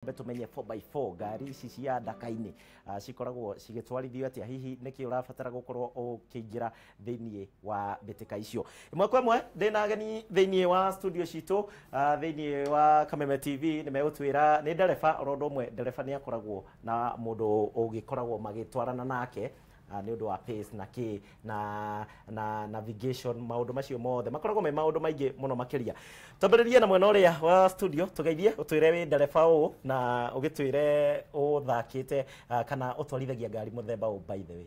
Twambe tumenye 4x4 ngari ici cia ndaka-inĩ cikoragwo cigĩtwarithio atĩa, hihi nĩkĩ ũrabatara gũkorwo ũkĩingĩra thĩinĩ wa mbĩtĩka icio. Ĩmwe kwa ĩmwe ndĩna ageni thĩinĩ wa studio citũ, thĩinĩ wa Kameme TV, nĩ megũtwĩra nĩ ndereba oro ũndũ ũmwe. Ndereba nĩ akoragwo na mũndũ ũgĩkoragwo magĩtwarana nake nĩ ũndũ wa pace na kĩ na navigation, maũndũ macio mothe makoragwo me maũndũ maingĩ mũno makĩria. Twambĩrĩrie na mwena ũrĩa wa studio, tũgeithie, ũtwĩre wĩ ndereba ũũ na ũgĩtwĩre ũthakĩte kana ũtwarithagia ngari mũthemba ũũ, by the way.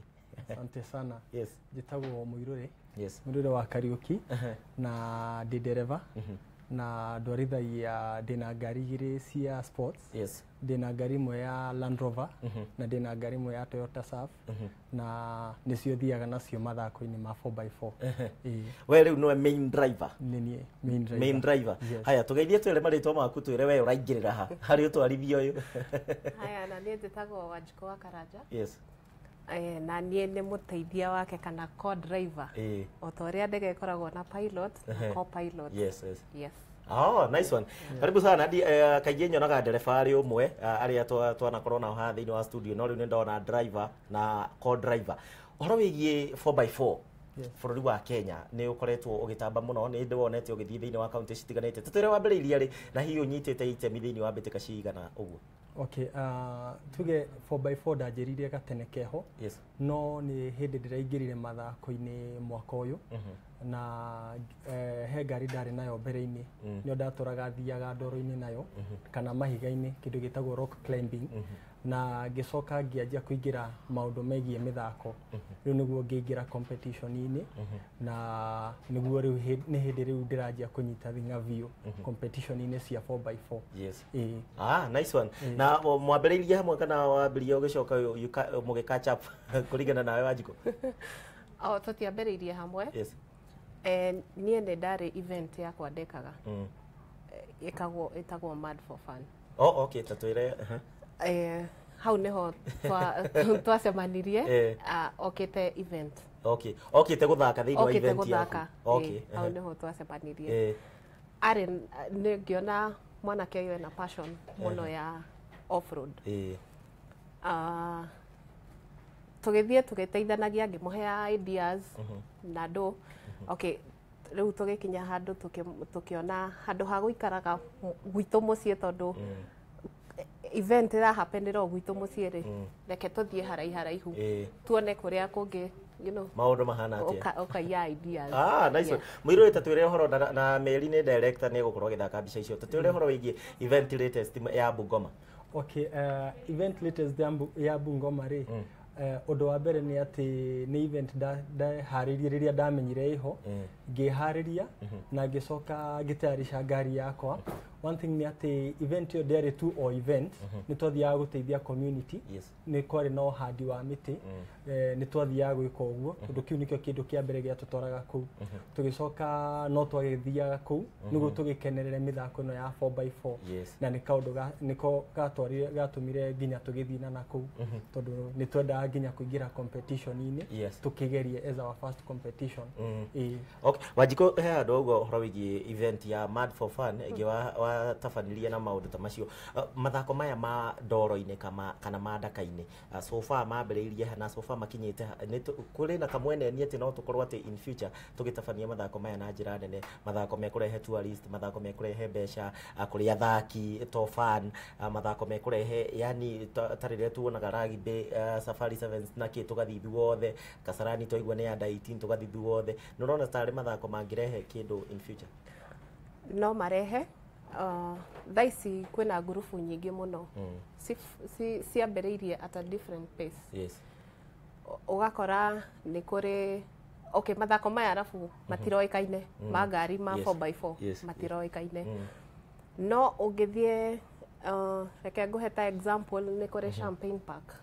Asante sana. Yes. Njĩtagwo Mũirũrĩ. Mũirũrĩ wa Kariũki na ndĩ ndereba na ndwarithagia, ndĩna ngari igĩrĩ cia sports. Ndĩna ngari ĩmwe ya Land Rover na ndĩna ngari ĩmwe ya Toyota Surf, na nĩcio thiaga nacio mathako-inĩ ma 4x4. Ĩĩ. We rĩu nĩwe main driver? Nĩ niĩ main driver. Main driver. Yes. Haya, tũgeithie, twĩre marĩtwa maku, twĩre we ũraingĩrĩra ha harĩ ũtwarithia ũyũ. Haya, na niĩ njĩtagwo Wanjikũ wa Karanja. Na niĩ nĩ mũteithia wake kana co-driver. O ta ũrĩa ndege ĩkoragwo na pilot na co-pilot. Yes. Yes. Oh, nice one. Karibu sana. Ndi kaingĩ nyonaga ndereba arĩ ũmwe, arĩa twanakorwo nao haha thĩinĩ wa studio, no rĩu nĩ ndona driver na co-driver. Ũhoro wĩgiĩ 4x4 bũrũri wa Kenya nĩ ũkoretwo ũgĩtamba mũno, nĩ ndĩwonete ũgĩthiĩ thĩinĩ wa kaunti citiganĩte. Tũtwĩre wambĩrĩirie rĩ na hihi ũnyitĩte itemi thĩinĩ wa mbĩtĩka cigana ũguo? Okay, tuge 4x4 ndanjĩrĩirie gatene keho, no nĩ hĩndĩ ndĩraingĩrire mathako-inĩ mwaka ũyũ, na he ngari ndarĩ nayo mbere-inĩ, nĩyo ndatũraga thiaga ndoro-inĩ nayo kana mahiga-inĩ, kĩndũ gĩtagwo rock climbing, na ngĩcoka ngĩanjia kũingĩra maũndũ megiĩ mĩthako. Rĩu nĩguo ngĩingĩra competition-inĩ, na nĩguo rĩu nĩ hĩndĩ rĩu ndĩranjia kũnyita thing'a biũ competition-inĩ cia 4x4. Ĩĩ. Ah, nice one. Na mwambĩrĩirie hamwe kana wambĩrĩria ũgĩcoka mũgĩ catch up kũringana nawe, Wanjikũ? O tũtiambĩrĩirie hamwe. Niĩ nĩ ndarĩ event yakwa ndekaga. Ĩkagwo ĩtagwo Mad for Fun. Oh, okay, tatwĩre. Hau nĩho twacemanirie. Okĩte event. Okay. Okĩte gũthaka thĩinĩ wa Okĩte event yaku. gũthaka. Hau nĩho twacemanirie. Arĩ nĩ ngĩona mwanake ũyũ ena passion mũno ya off-road. Tũgĩthiĩ tũgĩteithanagia, ngĩmũhe ideas na ndũ okay. Rĩu tũgĩkinya handũ tũkĩona handũ ha gũikaraga gwitũ mũciĩ, tondũ event ĩrahapenĩra o gwitũ mũciĩ rĩ, reke tũthiĩ haraiharaihu tuone kũrĩa kũngĩ Maũndũ mahana atĩa? Ũkaiya ideas. Ah, nice one. Mũirũrĩ, tatwĩre ũhoro na Mary nĩ director, nĩ egũkorwo agĩthaka mbica icio. Tatwĩre ũhoro wĩgiĩ event latest ya Bungoma. Okay, event latest ya Bungoma rĩ, ũndũ wa mbere nĩ atĩ nĩ event ndaharĩirie rĩrĩa ndamenyire ĩho, ngĩharĩria na ngĩcoka ngĩtayarisha ngari yakwa. One thing nĩ atĩ event ĩyo ndĩarĩ tu o event, nĩ twathiaga gũteithia community. Nĩ kwarĩ na ũhandi wa mĩtĩ, nĩ twathiaga gwĩka ũguo tondũ kĩu nĩkĩo kĩndũ kĩa mbere gĩatũtwaraga kũu. Tũgĩcoka no twagĩthiaga kũu nĩguo tũgĩkenerere mĩthako ĩno ya 4x4. Na nĩ kaũndũ nĩko gatwarire gatũmire nginya tũgĩthiĩ na kũu, tondũ nĩ twendaga nginya kũingĩra competition-inĩ, tũkĩgerie as our first competition. Ĩĩ. Okay. Wanjikũ, he handũ ũguo ũhoro wĩgiĩ event ya Mad for Fun ĩngĩ watabanirie na maũndũ ta macio. Mathako maya ma ndoro-inĩ kana ma ndaka-inĩ, so far mambĩrĩirie ha na so far makinyĩte ha? Nĩ kũrĩ na kamweneni atĩ no tũkorwo atĩ in future tũgĩtabania mathako maya na njĩra nene, mathako mekũrehe tourist, mathako mekũrehe mbeca kũrĩ athaki to fun, mathako mekũrehe yani ta rĩrĩa tuonaga rugby, Safari Sevens na kĩ, tũgathiĩ ithuothe Kasarani, twaigua nĩ under 18 tũgathiĩ ithuothe. Nĩ ũrona tarĩ mathako mangĩrehe kĩndũ in future? No marehe. Thaa ici kwĩna ngurubu nyingĩ mũno ciambĩrĩirie at a different pace. Ũgakora nĩ kũrĩ, okay, mathako maya arabu matiroĩkaine, ma ngari ma 4x4 matiroĩkaine, no ũngĩthiĩ, reke ngũhe ta example, nĩ kũrĩ Champagne Park.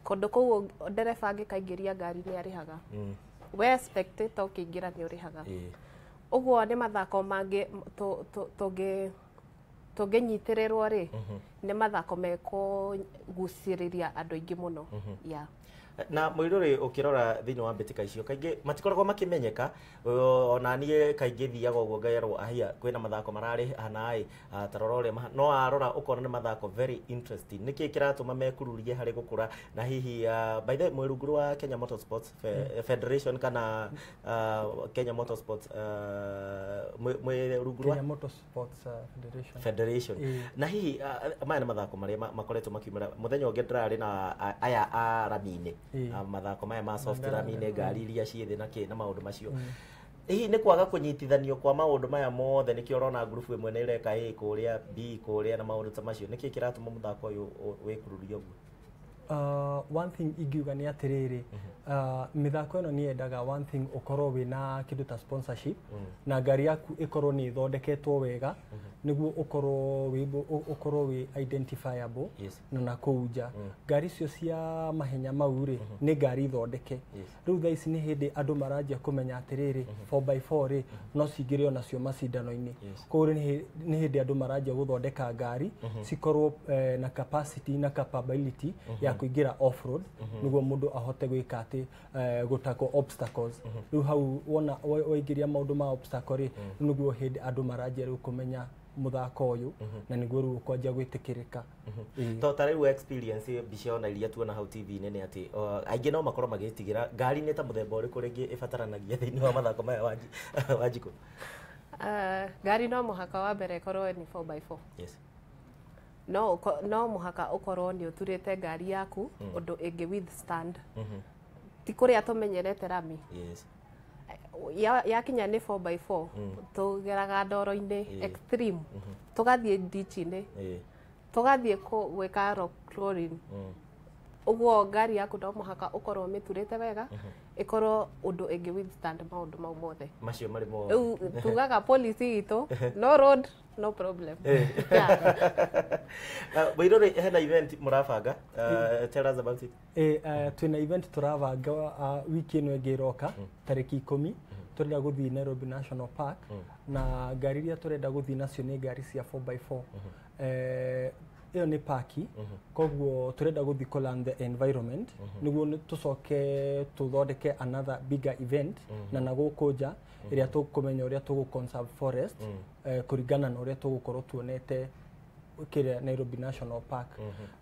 Kũndũ kũu ndereba angĩkaingĩria ngari nĩ arĩhaga, we spectator ũkĩingĩra nĩ ũrĩhaga. Ũguo nĩ mathako mangĩ tũngĩnyitĩrĩrwo rĩ. Nĩ mathako mekũgucĩrĩria andũ aingĩ mũno. Yeah. Na mũirũrĩ ũkĩrora thĩinĩ wa mbĩtĩka icio kaingĩ matikoragwo makĩmenyeka, ona niĩ kaingĩ thiaga ũguo ngerwo ahia kwĩna mathako mararĩ hanaĩ tarora ũrĩa no arora ũkona nĩ mathako very interesting. Nĩkĩ kĩratũma mekururie harĩ gũkũra na hihi by the way mwĩ rungu rwa Kenya Motorsports Federation kana Kenya Motorsports mwĩ rungu rwa Kenya Motorsports Federation. Federation. Na hihi maya nĩ mathako marĩa makoretwo makiumĩra mũthenya ũngĩ ndĩrarĩ na aya a rami-inĩ, mathako maya ma soft rami-inĩ, ngari iria ciĩ thĩ na kĩ na maũndũ macio. Hihi nĩ kwaga kũnyitithanio kwa maũndũ maya mothe nĩkĩo ũrona ngurubu ĩmwe nĩ ĩreka A kũrĩa B kũrĩa na maũndũ ta macio, nĩkĩ kĩratũma mũthako ũyũ wĩkururie ũguo? One thing ingiuga nĩ atĩrĩrĩ, mĩthako ĩno nĩ yendaga one thing ũkorwo wĩna kĩndũ ta sponsorship na ngari yaku ĩkorwo nĩ ĩthondeketwo wega nĩguo ũkorwo wĩ ũkorwo wĩ identifiable na nakũu nja. Ngari icio cia mahenya mau rĩ, nĩ ngari thondeke. Rĩu thaa ici nĩ hĩndĩ andũ maranjia kũmenya atĩrĩrĩ, 4x4 rĩ, no cingĩre onacio macindano-inĩ. Koguo nĩ hĩndĩ andũ maranjia gũthondeka ngari cikorwo na capacity na capability ya kũingĩra off road nĩguo mũndũ ahote gwĩka atĩ gũtackle obstacles. Rĩu hau wona waingĩria maũndũ ma obstacle rĩ, nĩguo hĩndĩ andũ maranjia rĩu kũmenya mũthako ũyũ na nĩguo rĩu ũkwanjia gwĩtĩkĩrĩka. To ta rĩu experience mbica ona iria tuona hau TV-inĩ nĩ atĩ aingĩ no makorwo magĩtigĩra ngari nĩ ta mũthemba ũrĩkũ rĩngĩ ĩbataranagia thĩinĩ wa mathako maya Wanjikũ? Ngari no mũhaka wa mbere ĩkorwo nĩ 4x4. No mũhaka ũkorwo nĩ ũturĩte ngari yaku ũndũ ĩngĩ withstand. Ti kũrĩa tũmenyerete rami. Yakinya nĩ 4x4 tũgeraga ndoro-inĩ extreme, tũgathiĩ ditch-inĩ, tũgathiĩ gwĩka rock crawling. Ũguo ngari yaku no mũhaka ũkorwo ũmĩturĩte wega, ĩkorwo ũndũ ĩngĩ withstand maũndũ mau mothe macio marĩ mothe. Rĩu tugaga policy itũ, no road no problem. Mũirũrĩ, hena event mũrabanga, tell us about it. Twĩna event tũrabanga wiki ĩno ĩngĩ ĩroka tarĩki 10, tũrenda gũthiĩ Nairobi National Park na ngari iria tũrenda gũthiĩ nacio nĩ ngari cia 4x4. Ĩyo nĩ paki, koguo tũrenda gũthiĩ kũ learn the environment nĩguo tũcoke tũthondeke another bigger event na nagũkũ nja ĩrĩa tũkũmenya ũrĩa tũgũ conserve forest kũringana na ũrĩa tũgũkorwo tuonete kĩrĩa Nairobi National Park.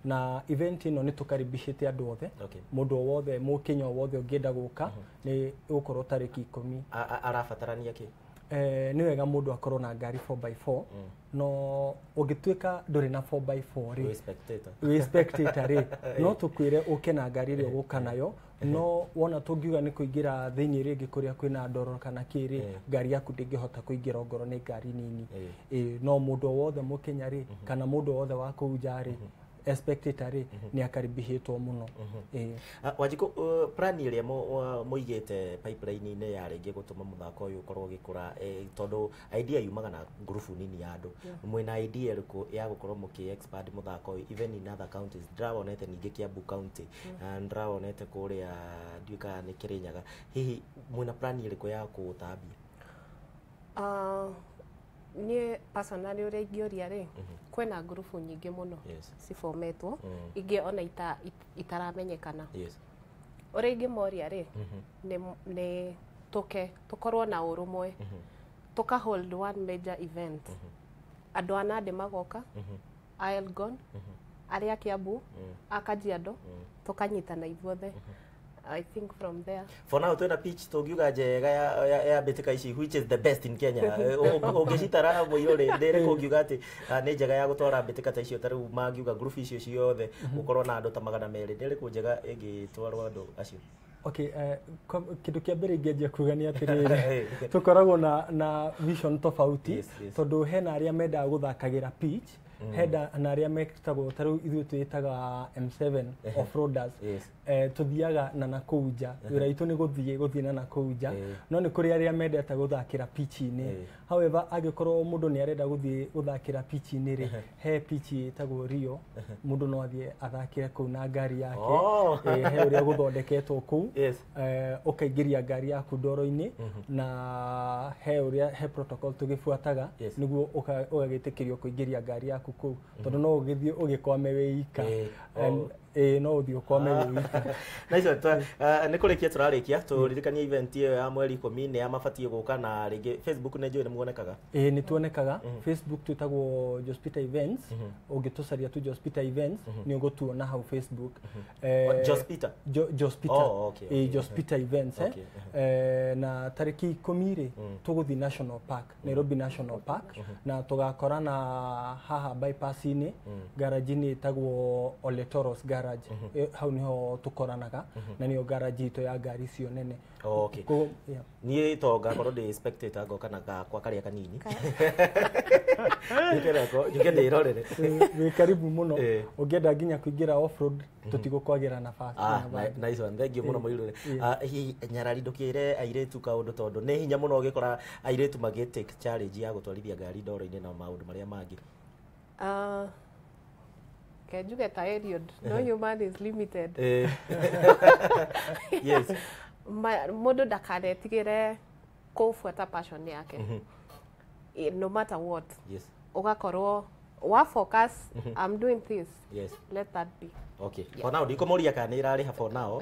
Na event ĩno nĩ tũkaribicĩte andũ othe, mũndũ o wothe, mũkenya o wothe ũngĩenda gũka nĩ ĩgũkorwo tarĩki 10. Arabatarania kĩ? Nĩ wega mũndũ akorwo na ngari 4x4, no ũngĩtuĩka ndũrĩ na 4x4 rĩ, wĩ spectator rĩ, no tũkwĩre ũke na ngari ĩrĩa ũgũka nayo, no wona tũngiuga nĩ kũingĩra thĩinĩ rĩngĩ kũrĩa kwĩna ndoro kana kĩ rĩ, ngari yaku ndĩngĩhota kũingĩra ongorwo nĩ ngari nini. No mũndũ o wothe mũkenya rĩ, kana mũndũ o wothe wa kũu nja rĩ, spectator rĩ, nĩ akaribicĩtwo mũno. Wanjikũ, plan ĩrĩa mũigĩte pipeline-inĩ ya rĩngĩ gũtũma mũthako ũyũ ũkorwo ũgĩkũra, tondũ idea yumaga na ngurubu nini ya andũ, mwĩna idea ĩrĩkũ ya gũkorwo mũkĩ expand mũthako ũyũ even in other counties? Ndĩrawonete ningĩ Kiambu county, ndĩrawonete kũrĩa ndiũĩ kana nĩ Kĩrĩnyaga, hihi mwĩna plan ĩrĩkũ ya kũũtambia? Niĩ personally ũrĩa ingĩũria rĩ, kwĩna ngurubu nyingĩ mũno cibometwo, ingĩ ona itaramenyekana. Ũrĩa ingĩmoria rĩ, nĩ tũke tũkorwo na ũrũmwe, tũka hold one major event. Andũ a Nandi magoka, a Elgon, arĩa a Kiambu, a Kajiado, tũkanyitana ithuothe. I think from there. For now twĩna pitch tũngiuga njega ya mbĩtĩka ici, which is the best in Kenya. Ũngĩcitara mũirũrĩ, nĩ ĩrĩkũ ũngiuga atĩ nĩ njega ya gũtwara mbĩtĩka ta icio, ta rĩu mangiuga group icio ciothe gũkorwo na andũ ta 200, nĩ ĩrĩkũ njega ĩngĩtwarwo andũ acio? Okay, kĩndũ kĩa mbere ingĩanjia kuga nĩ atĩrĩrĩ, tũkoragwo na vision tofauti, tondũ hena arĩa mendaga gũthakagĩra pitch, hena na arĩa metagwo ta rĩu ithuĩ twĩtaga M7 off-roaders, tũthiaga na nakũu nja, wĩra witũ nĩ gũthiĩ na nakũu nja, no nĩ kũrĩ arĩa mendete gũthakĩra pitch-inĩ. However, angĩkorwo mũndũ nĩ arenda gũthiĩ gũthakĩra pitch-inĩ rĩ, he pitch ĩtagwo Rio, mũndũ no athiĩ athakĩre kũu na ngari yake, he ũrĩa gũthondeketwo kũu, ũkaingĩria ngari yaku ndoro-inĩ, na he ũrĩa he protocol tũgĩbuataga nĩguo ũgagĩtĩkĩrio kũingĩria ngari yaku yaku kũu, tondũ no ũgĩthiĩ ũgĩkwame wĩ ika. No ũthiĩ ũkwame wĩ ika. Nice. Nĩ kũrĩkia tũrarĩkia, tũririkanie event ĩyo ya mweri 10 nĩ ya mabatiĩ gũka, na rĩngĩ Facebook nĩ njũĩ nĩ muonekaga. Ĩĩ, nĩ tuonekaga Facebook, twĩtagwo Jospita Events. Ũngĩtũcaria tu Jospita Events nĩ ũgũtuona hau Facebook. Jospita? Jospita. Oh, okay, okay. Jospita Events. Na tarĩki 10 rĩ, tũgũthiĩ National Park, Nairobi National Park, na tũgakorana haha bypass-inĩ, garage-inĩ ĩtagwo Ole Toros Garage. Hau niho tũkoranaga, na nĩyo garage itũ ya ngari icio nene. Okay. Yeah. Niĩ to ngakorwo ndĩ spectator, ngoka na gakwa karĩa kanini, njuke nako, njuke ndĩrorere. Wĩ karibu mũno. Ũngĩenda nginya kũingĩra off road, tũtigũkwagĩra nafasi. Nice one, thank you mũno mũirũre. Hihi nyarari, ndũkĩre airĩtu kaũndũ, tondũ nĩ hinya mũno ũgĩkora airĩtu magĩ take challenge ya gũtwarithia ngari ndoro-inĩ na maũndũ marĩa mangĩ. Ke njuge ta Eliud, no human is limited. Mũndũ ndakanetigĩre kũbuata passion yake, no matter what. Ũgakorwo wa focus, I'm doing this, let that be. Okay. For now ndikũmũria kana nĩ ĩrarĩha for now,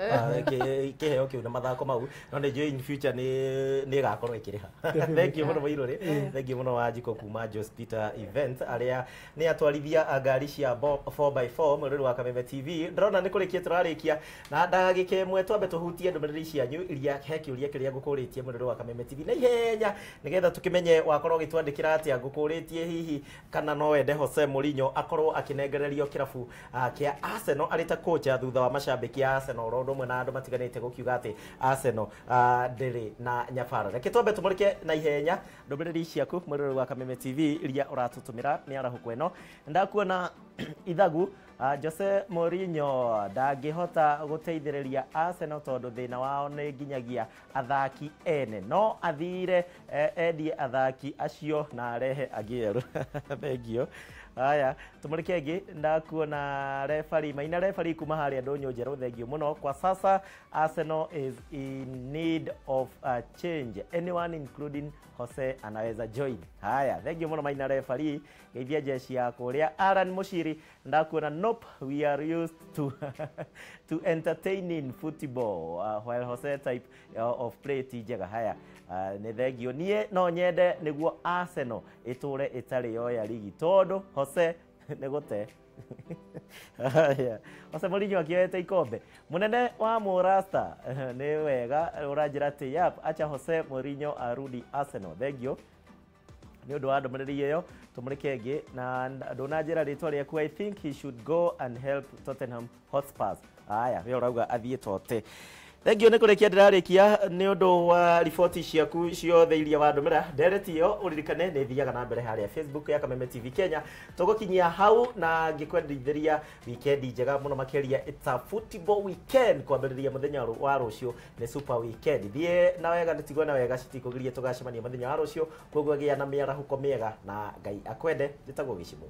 kĩheo kĩu na mathako mau, no nĩ njũĩ in future nĩ ĩgakorwo ĩkĩrĩha. Thank you mũno mũirũrĩ, thank you mũno Wanjikũ kuma Jospita Events, arĩa nĩ atwarithia a ngari cia 4x4. Mwĩrori wa Kameme TV, ndĩrona nĩ kũrĩkia tũrarĩkia na ndagĩka ĩmwe twambe tũhutie ndũmĩrĩri cianyu iria he kĩũria kĩrĩa ngũkũrĩtie, mwĩrori wa Kameme TV, na ihenya nĩgetha tũkĩmenye wakorwo ũgĩtwandĩkĩra atĩa. Ngũkũrĩtie hihi kana no wende Jose Mourinho akorwo akĩnengererio kĩrabu kĩa Arsenal arĩ ta coach, thutha wa macambĩki a Arsenal oro ũndũ ũmwe na andũ matiganĩte gũkiuga atĩ Arsenal ndĩrĩ na nyabara. Reke twambe tũmũrĩke na ihenya ndũmĩrĩri ciaku, mwĩrori wa Kameme TV, iria ũratũtũmĩra mĩarahũko ĩno. Ndakuona ithagu, Jose Mourinho ndangĩhota gũteithĩrĩria Arsenal tondũ thĩna wao nĩ nginyagia athaki ene, no athire endie athaki acio na arehe angĩ erũ. Thengio. Haya, tumũrĩke ĩngĩ. Ndakuona refari Maina, refari kuma harĩa Ndũnyũ Njerũ, thengio mũno. Kwa sasa Arsenal is in need of a change, anyone including Jose anaweza join. Haya, thengio mũno Maina refari, geithia jeshi ya kũrĩa. Aran Mushiri, ndakuona, nope, we are used to entertaining football, while Jose type of play ti njega. Haya, nĩ thengio. Niĩ no nyende nĩguo Arsenal ĩtũre ĩtarĩ yoya ligi tondũ Jose nĩ gũte. Haya, Jose Mourinho akĩoete ikombe mũnene wa Mũrasta, nĩ wega ũranjĩra atĩ yap, acha Jose Mourinho arudi Arsenal. Thengio nĩ ũndũ wa ndũmĩrĩri ĩyo. Tũmũrĩke ĩngĩ na ndũnanjĩra rĩtwa rĩaku. I think he should go and help Tottenham Hotspurs. Aya, we ũrauga athiĩ tote. Thengio, nĩ kũrĩkia ndĩrarĩkia nĩ ũndũ wa riboti ciaku ciothe iria wandũmĩra. Ndereti ĩyo ũririkane nĩ ĩthiaga na mbere harĩa Facebook ya Kameme TV Kenya. Tũgũkinyia hau na ngĩkwendithĩria wikendi njega mũno makĩria. It's a football weekend, kwambĩrĩria mũthenya wa rũciũ nĩ super weekend. Thiĩ na wega, nĩtigwo na wega, citikũgirie tũgacemania mũthenya wa rũciũ. Koguo gĩa na mĩarahũko mĩega na Ngai akwende. Njĩtagwo Gĩcimũ.